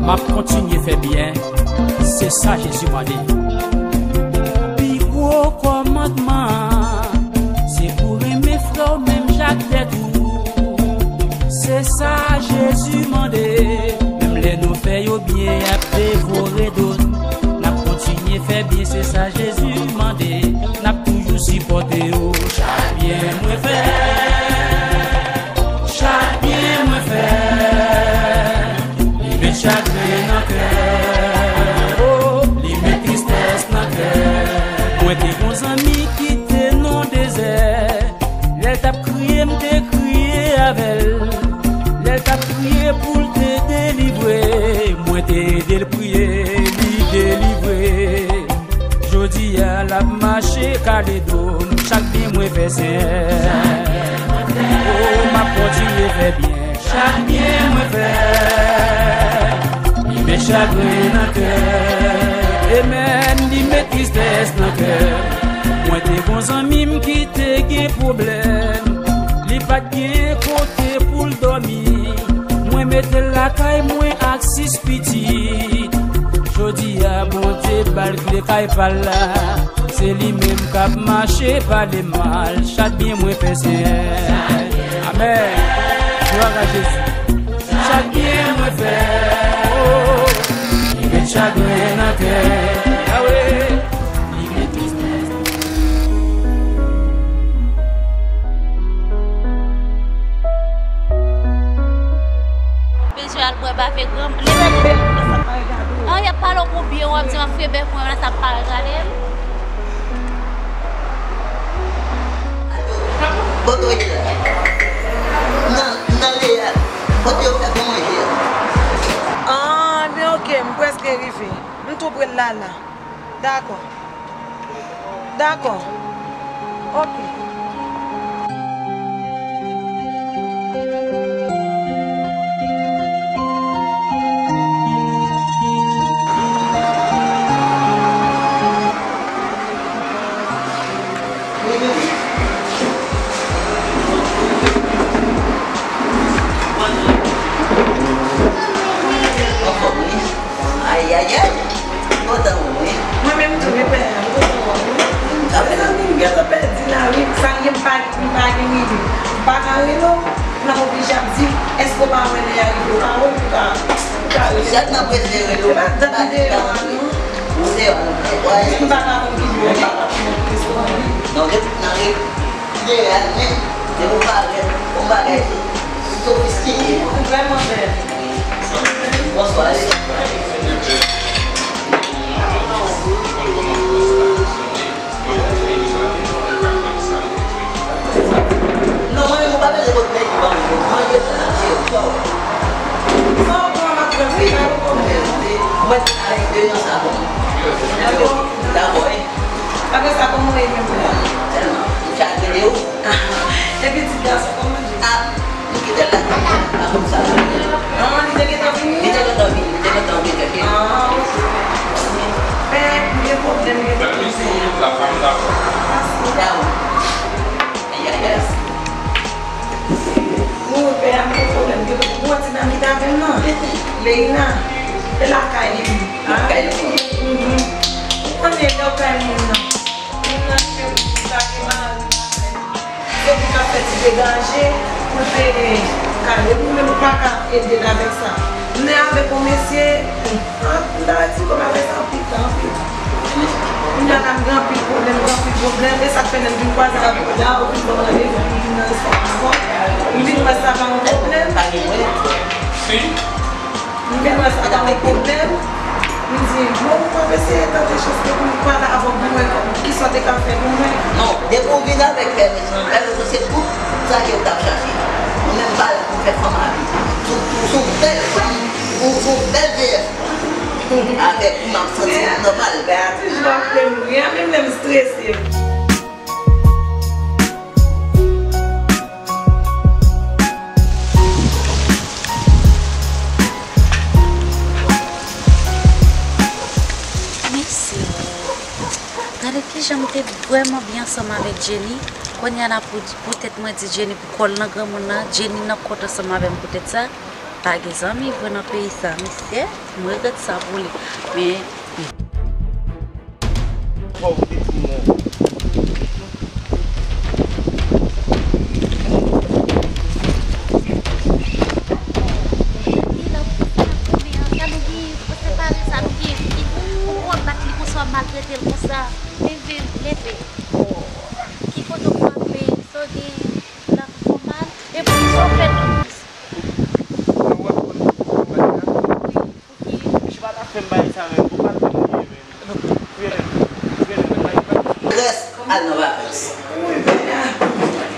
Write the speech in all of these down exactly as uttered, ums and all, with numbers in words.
M ap kontinye fè byen, se sa Jezi mande. Pi gwo kòmandman an, se pou renmen frè w menm jan tèt ou. Se sa Jezi mande. Menm lè nou fè yo byen, y ap devore do n. N ap kontinye fè byen, se sa Jezi mande. N ap toujou sipòte yo. Chak byen mwen fè, chak byen mwen fè, li met chagren nan kè, oh, li met tristès nan kè. Mwen te gon zanmi ki te nan dezè. Lè l t ap kriye, m te kriye avè l. Lè l t ap kriye pou l te delivre, mwen te ede l priye, li delivre. Jodi a, l ap mache kale do m. Chak byen mwen fè, Senyè, oh, m ap kontinye fè byen. Chak byen mwen fè, li met chagren nan kè. Amen, li met tristès nan kè. Mwen te gon zanmi m ki te gen pwoblèm. Li pa t gen kote pou l dòmi. Mwen mete l lakay mwen ak sis pitit. Jodi a, Bondye ba l kle kay pa l la. Se li menm k ap mache pale mal. Chak byen mwen fè, Senyè. Amèn. Glwa a Jezi. Chak byen mwen fè, oh, li met chagren nan kè. Yawe. Li met tristès. Bezwen al bwè bafe granm. Li met bèk nan sa pa regade w. An, y ap pale w pou byen, w ap di m ap fè bèk mwen, nan sa pa regade m. Kote w ye la? Nan, nan lè a. Kote yo fè bon manje a? An, men oke, m prèske rive. M tou pre l la, la. Dakò. Dakò. Oke. Ayayay, kontan wè w wi. Mwen menm tou wi pè a, m kontan wè w wi. Sa fè mezanmi, m gentan pèdi la wi, sa m gen m pa, m pa gen rele. M pa ka rele w, m ap oblije ap di, èske w pa wè lè a rive, w pa wè m, m pa, m pa rele. Sèt nan prefere nou. Se pa dat videyo a non. Ou se yon, ou se yon. M pa ka konn ki bò, m pa ka konn ki bò. Non, depi nan re-, Ideal, men, se yon bagay, yon bagay sofistiке. Vrèman bèl. Bonswa. Non, mwen menm, mwen pa bezwen kot nèg ki ban mwen manje, sa, se yo. Sa w pran, m ap pran, se pa yon pwoblèm. Mwen, avèk de nan sa, bon. Dakò, wi. Apre sa, kòman w ye menm la? Tèlman. M chak rele w. E pitit gason, kòman l ye? Ah, m kite l la. Pa konn sa. Ah, li te gentan vini? Li te gentan vini, li te gentan vini, ok. Ah, ok. Men, m gen pwoblèm, m gen pwoblèm. Dakò. Ayayay. Wi, pè a, m gen pwoblèm. Gen yon ti dam ki t avè m nan. Leina. E lakay li. Lakay li. Mhm. Ou konnen lè w kay moun nan. Moun nan ki gen sa gen mari lakay li. Se pou l ka fè ti degaje, pou l peye kay. Epi ou menm ou pa ka ede l avèk sa. M te avèk yon mesye, ah, m ta di kòm avèk sa anpil tan, anpil tan. Kounye a la m gen anpil pwoblèm, m gen anpil pwoblèm. E sa k fè lè m vin kwaze avè w la, ou vin ban m randevou pou m vin nan restoran ankò. M vin wè sa pa yon pwoblèm. Pa gen pwoblèm. M vin wè sa pa yon pwoblèm. M di, bon, m ap eseye tante chans mwen pou m pale avè w pou m wè kòman, kisa w te ka fè pou mwen. Non, depi w vin avèk Pè Vincent, Pè Vincent se tout sa ke w t ap chache. Mwen menm m pa la pou fè fanm abi. Sou, sou, sou bèl fanm, sou, sou bèl veyè fanm. Avèk ou m ap santi m nòmal. Bèatrice, j ap fè m ri, menm lè m strese. Mèsi. Gade kijan m te vrèman byen ansanm avèk Jenny. Kounye a la pou, poutèt mwen di Jenny pou kò l nan granmoun nan, Jenny nan kont ansanm avè m poutèt sa. Pa gen zanmi vre nan peyi sa, mesye. M regrèt sa pou li. Men, Ki kote w frape, sa w gen la pou fè w mal, epi sa w fè. Wi, pou ki? Rès al nan vakans.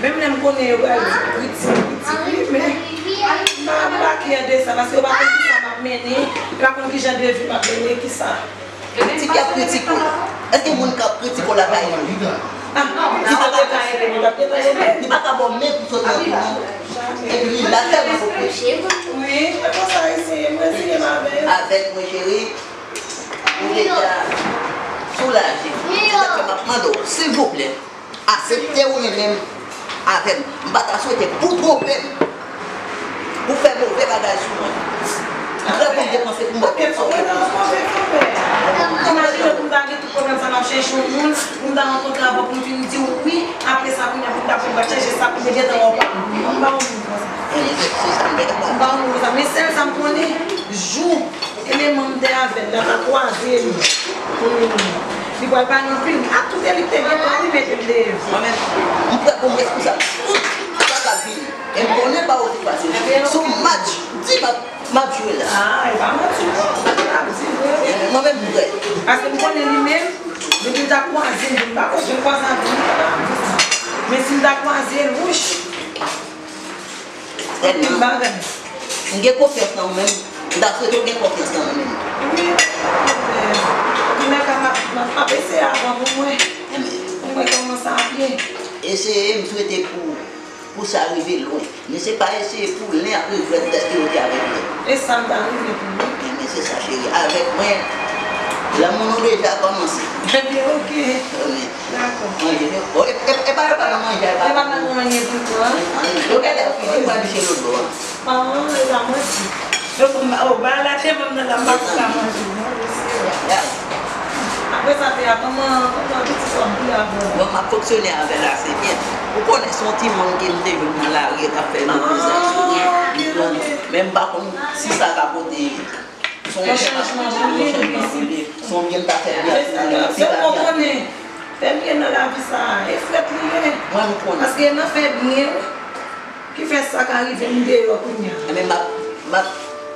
Menm lè m konnen yo pral di kritik, kritik, wi, men m pa, m pa kè de sa, paske yo pa konn kisa m ap mennen, yo pa konn kijan de vi m ap mennen, kisa. Kritik y ap kritike w. Èske moun k ap kritike w la ka ede w? Li pa ka, li pa ka ba w men pou sot nan tou non. Epi li la tèlman pou preche. Wi, se konsa, Ayisyen ye, m reziye m avè yo. Avèk mwen, cheri, ou deja soulaje. Se sa k fè m ap mande w, silvouplè. Asepte ou renmen m avè m. M pa ta swete pou twonpe m, pou fè move bagay sou mwen. M prè pou m depanse pou m ba w tout sa w bezwen. Imajine pou m ta gen tout pwoblèm sa, m ap chèche yon moun, pou m ta rankontre avè w, pou m fin di w wi, apre sa, kounye a, pou m ta pran bwat chèche sa, pou m te gentan wè w pa m. M pa yon moun konsa. E se, se sa m te ka ba w. M pa yon moun konsa. Men sèl sa m konnen, jou eleman m te avè l la ta kwaze li. Hmm. Li pral pale anpil. A tout li te gentan wi mete m deyò. Mwen menm, m prè pou m res pou sa. Tout sa k ap vini. E m konnen pa ou te pase. Se yon match di m ap, m ap jwe la. Ah, e pa manti non. Sa l ap di vre wi. Mwen menm m prè. Paske m konnen li menm, depi l ta kwaze m, m pa kwè si l kwaze avè m, li pa ta ap di sa. Men si l ta kwaze l, wouch. Anpil bagay. M gen konfyans nan ou menm. M ta swete w gen konfyans nan mwen menm. Wi, anpil bagay. Anpil bagay, m ap, m ap, m ap eseye avan pou m wè. Pou m wè kòman sa ap ye. Eseye, m swete pou, pou sa rive lwen. Men se pa eseye pou len ap regrèt dèske yo te avèk mwen. E sa m ta renmen pou ou. Ebyen, se sa, cheri. Avèk mwen, lanmou nou deja kòmanse. Ebyen, oke. Wi. Dakò. Manje, non? O, e, e, e pa yo pa nan manje, e pa. E pa nan manje pou pran. Anyen. Yo genlè fini, yo pral bouche lòt bò a. Ah, e pa manti. Yo, o, ba la te ban m nan la, m pa pou ka manje, non, mesye. Ya. Apre sa, te a, kòman, kòman pitit w ap boule avè w? Bon, m ap fonksyone avè l ase byen. Ou konnen, se yon timoun ke m te jwenn nan lari, k ap fè move zak sou mwen. Ah, ok, ok. Men m pa konn si sa ka pote. Fè chanjman pou li, wi. Se yon byen m ta fè byen. Se sa, se sa m konnen. Fè byen nan lavi sa a, e frèt li ye. Mwen, m konnen. Paske nan fè byen, wi, ki fè sa ka rive m deyò kounye a. Ebyen, m ap, m ap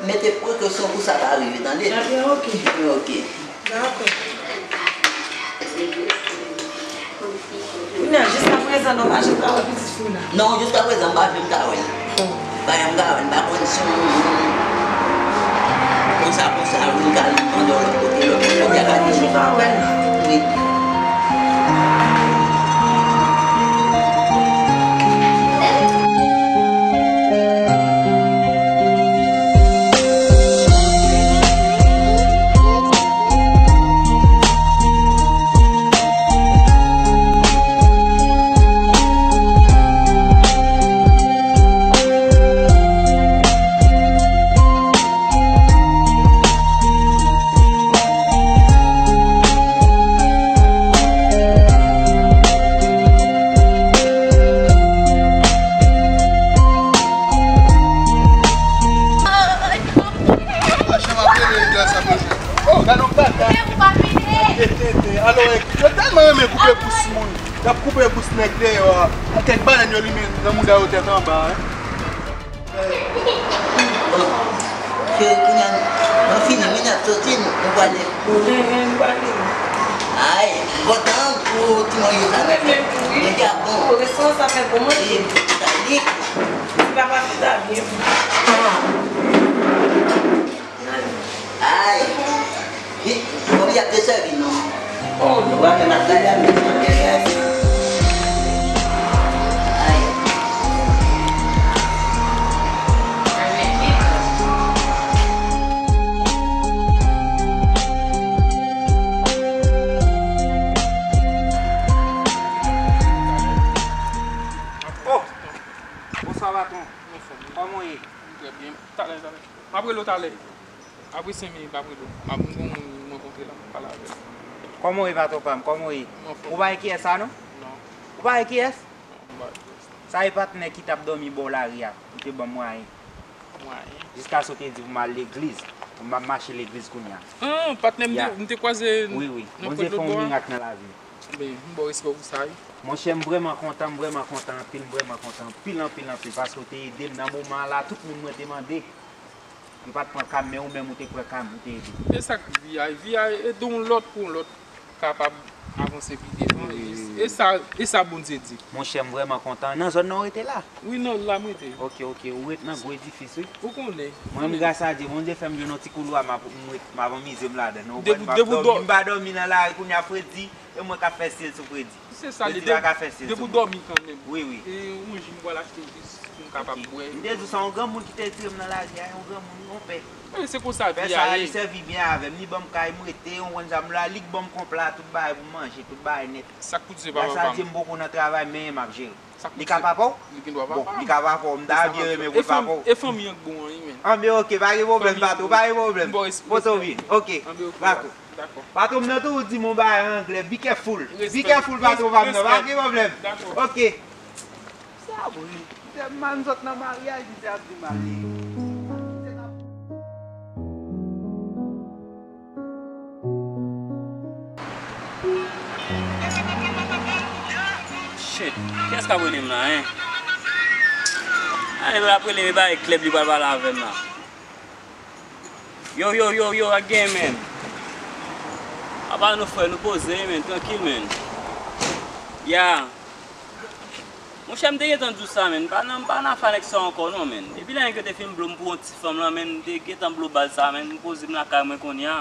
mete prekosyon pou sa pa rive, tande? Ebyen, oke. Ebyen, oke. Dakò. Kounye a, jiskaprezan, non, w pa janm ka wè pitit fi w la? Non, jiskaprezan, m pa janm ka wè l. Oh. M pa janm ka wè l, m pa konn si yon moun konsa, konsa, vin ka mande w lòt kote, lòt kote, a ka di. Ou pa wè l? Wi. Machan m ap rele, lè sa poze. Oh, gade yon bagay. Tenten, tenten. Alò, yo tèlman renmen koupe bous moun. Y ap koupe bous nèg deyò a. Kèk banèn yo limen nan mouda yo tèt anba, en. Bon, cheri, kounye a, nou fini, men n ap soti, nou, nou prale. Wi, wi, nou prale. Ay, m kontan pou ti manje sa. Mwen menm tou, wi. Manje a bon. O, restoran sa fè bon manje. Wi, sa li. Ti papa fè sa byen. Ay! Kòm y ap desèvi nou. Oh, nou pa gen ap gade a, nou pa gen rès. Ay! Oh! Bonswa, patwon. Kòman w ye? Trè byen. Talè, talè. M ap rele w talè. Apre senk minit, m ap rele w. M ap, m gon moun mwen rankontre la, m ap pale avè l. Kòman w ye, patwon pa m? Kòman w ye? M anfòm. Ou pa wè kiyès sa, non? Non. Ou pa wè kiyès? Non, m pa wè kiyès. Sa e patnè ki t ap dòmi bò lari a, ou te ban m mwayen. Mwayen. Jiskaske w te di pou m al legliz, pou m ap mache legliz kounye a. Ah, patnè m te, m te kwaze nan kote lòtbò a. Wi, wi. Bondye fè yon mirak nan lavi m. Ben, m ba w respè pou sa, wi. Monchè, m vrèman kontan, m vrèman kontan anpil, m vrèman kontan anpil, anpil, anpil, paske w te ede m nan moman an la, tout moun mwen te mande. Yo pa t pran ka m, men ou menm ou te pran ka m, ou te ede m. E sa k vi a, vi a ede yon lòt pou yon lòt kapab avanse pi devan, e, e sa, e sa Bondye di. Monchè, m vrèman kontan. Nan zòn nan w rete la? Wi, nan la m rete. Ok, ok, ou ret nan gwo edifis, wi. Ou konnen. Mwen menm, gras a Dye, Bondye fè m jwenn yon ti koulwa, m ap, m ret, m ap anmize m ladan l. Ou konprann, m p ap dòmi, m pa dòmi nan lari kounye a, fredi, e mwen k ap fè syèl sou fredi. Se sa, li di pa ka fè syèl sou mwen. Depi w dòmi kanmenm. Wi, wi. E yon ji m pral achte jis pou m kapab bwè. M te di w se yon granmoun ki te tire m nan lari a, yon granmoun, yon pè. E se konsa vi a ye. Pè sa a, li sèvi byen avè m, li ban m kay m rete, yon konn sa m la, li k ban m konpla, tout bagay pou m manje, tout bagay nèt. Sa k pou di se papa pa m. Gras a Dye, m poko nan travay, men m ap jere. Li ka papa w? Li gendwa papa m. Bon, li ka papa w, m ta byen renmen pou l papa w. E fanmi an k bon an, wi, men. Anben, ok, pa gen pwoblèm, patwon, pa gen pwoblèm. Pote w vini, ok. Anben, ok, dakò. Dakò. Patwon m nan toujou di m yon bagay an anglè, be careful. Be careful, patwon pa m nan, pa gen pwoblèm. Dakò. Ok. Sa vre. Misye ap mann sot nan maryaj, misye ap di m ale. Shit, kiyès k ap rele m la, en? A, li ap rele m, e bay klèb li pral pale avè m la. Yo, yo, yo, yo, a gen, men. Apa nou frè, nou poze, men, trankil, men. Ya. Monchè, m te gentan di w sa, men. M pa nan, m pa nan afè nèg sa ankò, non, men. Depi lè nèg yo te fin blo m pou yon ti fanm lan, men, m te gentan blo baz sa, men. M poze m lakay mwen kounye a.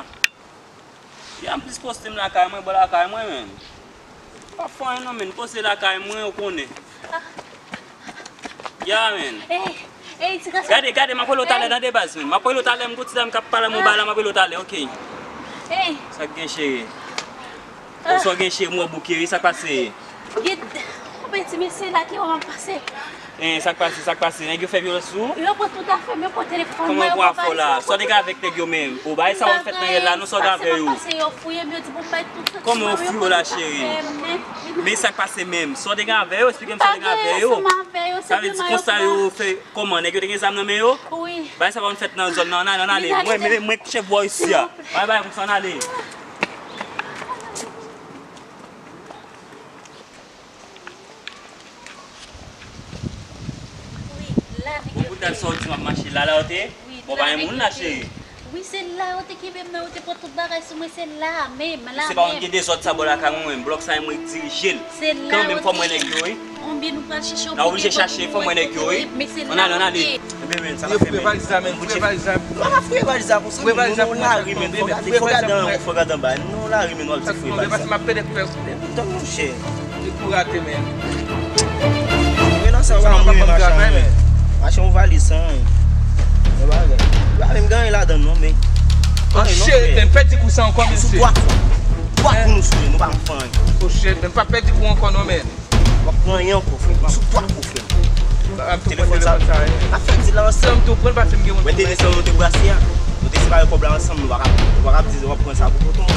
Ya, m plis poste m lakay mwen, bò lakay mwen, men. Pa fè anyen non, men. Poste lakay mwen, ou konnen. Ya, men. Ey, ey, ti gason. Gade, gade, m ap rele w talè, tande baz, men. M ap rele w talè, m gon ti dam k ap pale m yon bagay la, m ap rele w talè, ok. Ey. Sa k gen, cheri? Ou sa gen, cheri, m wè w bouke, wi, sa k pase? Gid, anben ti mesye la ki wè m ap pase. Eh, sa k pase, sa k pase? Nèg yo fè vyolans sou ou? Yo pran tout afè m, yo pran telefòn mwen, yo pran valiz mwen. Kòman w pran afè w la? Sa w te gen avèk nèg yo menm? O, bagay sa w ap fèt nèg yo la, nou sa w gen avè yo? Kòman w fouye m, yo di pou m bay tout sa. Kòman w fouye w la, cheri? Men sa k pase menm? Sa w te gen avè yo? Esplike m sa w te gen avè yo. Sa vle di konsa yo fè kòman? Nèg yo te gen zam nan men yo? Wi. Bagay sa pa konn fèt nan zòn nan, ann ale, ann ale. Mwen, mwen, mwen k chèf bò isi a. Bay, bay, konsa ann ale. Wi, la nèg yo. Bon, pou dat sa w di m ap mache la, la w te? Wi, bon, pa gen moun la, cheri. Wi, se la yo te kenbe m nan, yo te pran tout bagay sou mwen, se la menm, la menm. Se pa yon gen dezòd sa bò lakay mwen, mwen, blòk sa mwen dirije l. Se la yo te. Kanmenm fò mwen nèg yo, wi. Konbyen nou pral chèche, konbyen nou pral chèche, fò mwen nèg yo, wi. Men se la yo te. Ann ale, ann ale. Ebyen, men, sa n ap fè, men. Fouye valiz la, men. Fouye valiz la. Fouye valiz la pou sa. Fouye valiz la pou sa. Fò gade anwo, fò gade anba. Non, lari, men, w ap di fouye valiz la. Tann, monchè. Li pou rate, men. Men nan sa, w ap ban m travay, men. Mache yon valiz san anyen. Yon bagay. Pa menm gen anyen ladan l, non, men. An shit, men, pèdi kou sa ankò, mesye. Sou twa kou. Twa kou nou sou li, nou pa fè anyen. O shit, men pa pèdi kou ankò, non, men. W ap pran anyen ankò, frè. Sou twa kou, frè. Telefòn sa. N ap fè di la ansanm. Mwen te desann, nou te brase a. Nou te separe kòb la ansanm, nou pa ka, nou pa ka di w ap pran sa pou poto, monchè.